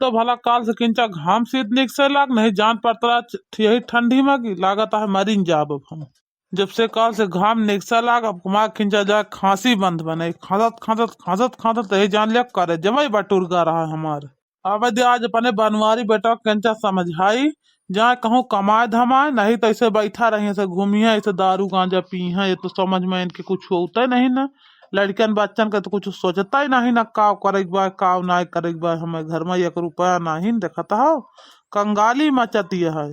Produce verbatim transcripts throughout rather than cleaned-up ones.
तो भला काल से किंचा घाम सीत निकसे लाग, नहीं जान पड़ता यही ठंडी में कि लागत है मरिन जाब अब हम। जब से काल से घाम निकसे लाग, अब हमार किंचा जाए खांसी बंद बने, खांसत, खांसत, खांसत, खांसत, यही जान लिया करे जमाई बटुर गा रहा है हमार। अब दे आज अपने बनवारी बेटा के किंचा समझाई, जाए कहूँ कमाए धमाए, नहीं तो ऐसे बैठा रही, ऐसे घूमी है, ऐसे दारू गांजा पी है, ये तो समझ में इनके कुछ होता ही नहीं ना। लड़कन बच्चन के तो कुछ सोचता ही नहीं ना, काव करे के बा, काव ना करे के बा। हमें घर में एक रुपया नहीं देखत हो, कंगाली मचती है।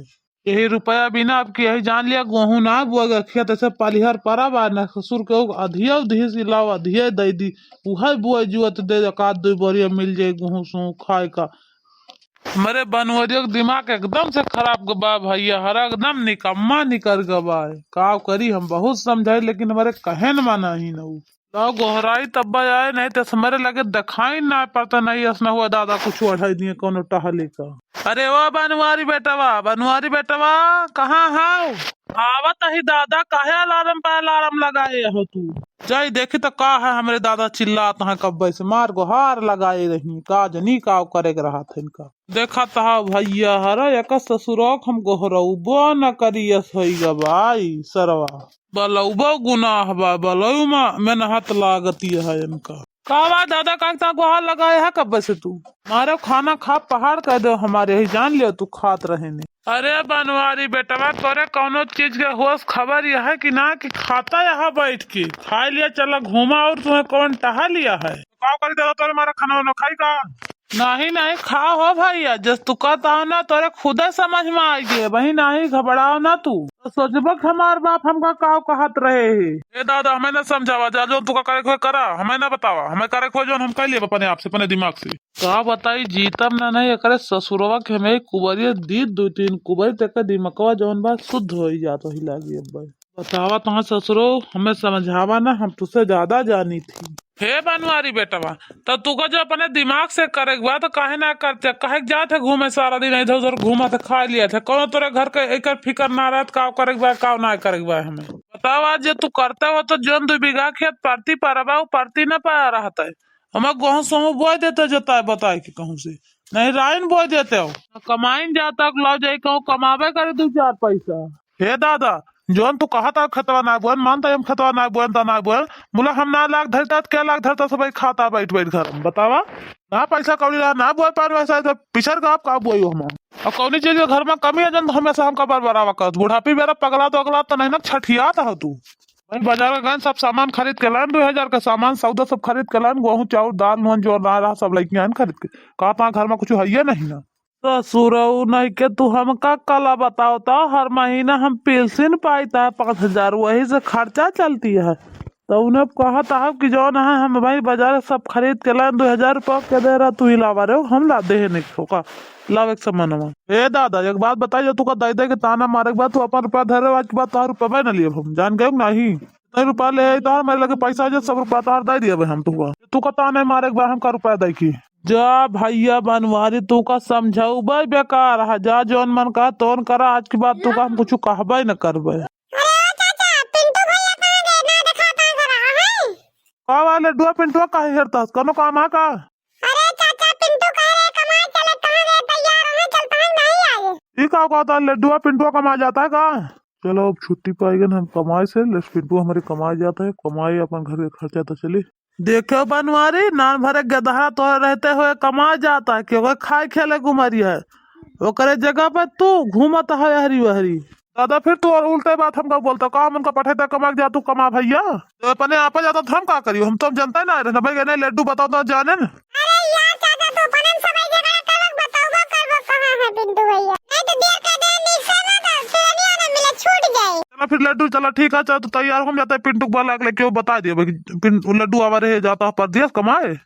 यही रुपया बिना अब की यही जान लिया, गोहूँ ना बुआ गया, खेत ऐसे पलिहर परा बा, ना ससुर के अधिया उधिया से लाओ, अधिया दे दी, उहे बुआ जुअत दे, एक आध दो बोरिया मिल जाए गोहूँ सोहूँ खाए का। मेरे बनवरिया के दिमाग एकदम से खराब ग-, बा भैया, हर एकदम निकम्मा निकर गवा है। का करी, हम बहुत समझाई, लेकिन हमारे कहे न माना ही न उ। लाओ गोहराई तब आए, नहीं तो हमारे लगे दिखाई ना पड़ता, नहीं ऐसा हुआ दादा कुछ ओढ़ाई दिए कोनो टहले का। अरे ओ बनवारी बेटवा, बनवारी बेटवा, कहाँ हो? आवत ही दादा, काहे अलार्म पर अलार्म लगाए हो तू? जाई देखी तो का है, हमरे दादा चिल्लात हैं कब्बे से, मार गोहार लगाए रही, का जनी का करे के रहा था इनका। देखत हा भैया, हरा एक ससुरक हम गोहरउबो न करियस होई ग भाई सरवा। बलउबो गुनाह बा, बलउ मा मेहनत लागती है इनका। का बा दादा, का इतना गोहार लगाए है कब्बे से तू? मारे खाना खा पहाड़ कर दो हमारे, यही जान लियो तू खात रहे ने। अरे बनवारी बेटवा, तोरे कौनो चीज के होश खबर यह है कि ना कि खाता यहाँ बैठ के? खाए लिया चला घूमा और तुम्हें कौन टहा लिया है? का करी दादा, तोरे मारा खाना वाना खाई का? नहीं, नहीं, खा हो भैया, जस तू कहता हो ना, तोरे खुदे समझ में आई गए, वही नहीं घबराओ ना तू। तो सोचबो कि हमार बाप हमका का कहत रहे है। ए दादा, हमें ना समझावा, जा जो तू का करे खोए करा, हमें ना बतावा, हमें करे खोए जो हम कर लिए अपने आप से, अपने दिमाग से। का बताई, जीतम ना नहीं, एकरे ससुरवा के हमें कुबरिया दी, दो तीन कुबरी तक दिमकवा जौन बा शुद्ध होई जात वही लागी अब। बतावा तोहार ससुरो, हमें समझावा ना, हम तुझसे ज्यादा जानी थी। हे बनवारी बेटवा, तो तू का जो अपने दिमाग से करे के बा, तो काहे ना करते? काहे के जात है घूमे सारा दिन इधर उधर घूमत है, खा लिया थे। कौनो तोरे घर के एकर फिकर ना रहत, का करे के बा, का ना करे के बा हमें। बतावा, जे तू करते हो तो जौन दो बीघा खेत परती पारा बा, उ परती ना पारा रहत है। हमें गोहूँ सोहूँ बोए देते जताए बताए के कहूँ से, नहीं राइन बोए देते हो। कमाइन जाता, लाओ जाई कहूँ कमावे करे दो चार पैसा। हे दादा, जौन तू कहत हो खेतवा ना बोएन, मानता हम खेतवा ना बोएन, त ना बोएन, मुला हम ना लाग धरता, त क्या लाग धरता, सब खाता बैठ बैठ घर में, बतावा। ना पैसा कौड़ी रहा, ना बोए पान वैसा, तो पिछर का आप का बोई हम। और कौनी चीज के घर में कमी है, जन हमेशा हमका बरबरावा करत, बुढ़ापी बेरा पगला तो अगला तो नहीं ना, छठियात हो तू। वही बाजार का गन सब सामान खरीद के लान, दो हजार का सामान सौदा सब खरीद के लान, गोहूँ चाउर दाल नून जो ना रहा सब लेके आन खरीद के। का ता घर में कुछ है नहीं ना। ससुरऊ नहीं के तू हमका कला बताओ तो, हर महीना हम पेंशन पाइत है पाँच हजार, वही से खर्चा चलती है। तो उन्हें कहत है कि जौन है हम भाई बाजार सब खरीद के लान, दो हजार रुपया के दे रहा तू ही लावा रे, हम ला दे नहीं होका लावे के सामानवा। ए दादा, एक बात बताई, जो तू का दे दे के ताना मारे के बाद तू अपन रुपया धरे, आज के बाद तार रुपया न लिए हम, जान गए नहीं। नहीं रुपया ले आई तार, मेरे लगे पैसा है, जो सब रुपया तार दे दिया भाई हम तुका। तू का ताना मारे के बाद हमका रुपया दे की। जा भैया बनवारी, तू का समझाऊ भाई बेकार है, जा जौन मन का तौन करा, आज के बाद तू का हम कुछ कहबे न करबे। अरे ओ चाचा, पिंटू भैया कहाँ गए? ना दिखाता है जरा, हाँ? का बा लड्डुआ, पिंटुआ काहे हेरता? कोनो काम है का? अरे चाचा, पिंटू कह रहे कमाए चले, कहाँ गए? तैयार होने चलता है, नहीं आए। ई का कहता, लड्डुआ पिंटुआ कमाए जाता है का? चलो अब छुट्टी पाई गन हम कमाए से, लेस पिंटू हमारे कमाए जाता है, कमाए अपन घर के खर्चा तो चले। देखो बनवारी, नान भरे गदहा तो रहते हुए कमाए जाता है, क्योंकि खाए खेले गुमरी है, ओकरे जगह पे तू घूमत है हरी वहरी। दादा, फिर तू और उल्टे बात हमका बोलता, काम उनका पठे तक कमा के जा, तू कमा भैया। तो अपने आप जाता तो हम का करियो, हम तो जनता ही ना रहना भाई, नहीं लड्डू बताओ तो जाने न। अरे यार चाचा, तू अपने सब एक जगह कर बताओ, बताओ कहाँ है पिंटू भैया? नहीं तो देर कर दे, निकसे ना तो ट्रेनिया ना मिले, छूट जाए। चला फिर लड्डू, चला ठीक है, चल तू तैयार हो, हम जाते हैं पिंटू को बुला के लेके वो बता दिया भाई, पिन-, लड्डू हमारे है, जाता है परदेस कमाए।